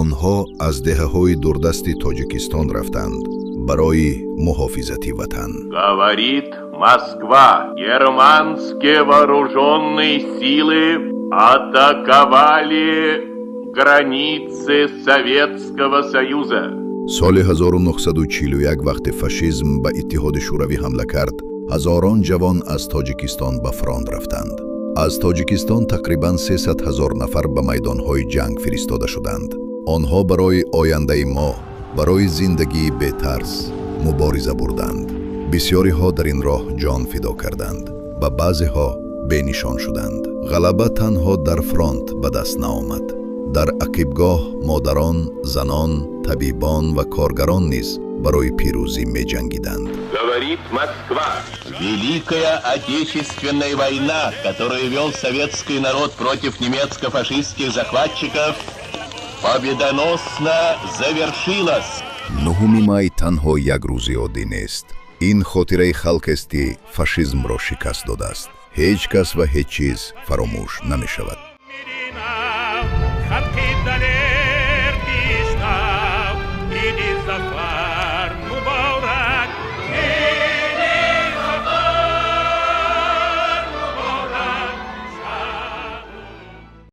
Онҳо аз деҳаҳои дурдасти Тоҷикистон рафтанд барои муҳофизати ватан. Говорит Москва. Германские вооруженные силы атаковали границы Советского Союза. Соли 1941, вақте фашизм ба Иттиҳоди Шӯравӣ ҳамла кард, ҳазорон ҷавон аз Тоҷикистон ба фронт рафтанд. Аз Тоҷикистон тақрибан 300 ҳазор нафар ба майдонҳои ҷанг фиристода шуданд. Онҳо барои ояндаи мо, барои зиндагии бетарс мубориза бурданд. Бисёриҳо дар ин роҳ ҷон фидо карданд ва баъзеҳо бенишон шуданд. Ғалаба танҳо дар фронт ба даст наомад. Дар ақибгоҳ модарон, занон, табибон ва коргарон низ барои пирӯзӣ меҷангиданд. Говорит Москва. Великая Отечественная война, которую вел советский народ против немецко-фашистских захватчиков, победоносно завершилась. 9-уми май танҳо як рӯзи оддӣ нест. Ин хотираи халқест, ки фашизмро шикаст додааст. Ҳеҷ кас ва ҳеҷ чиз фаромӯш намешавад.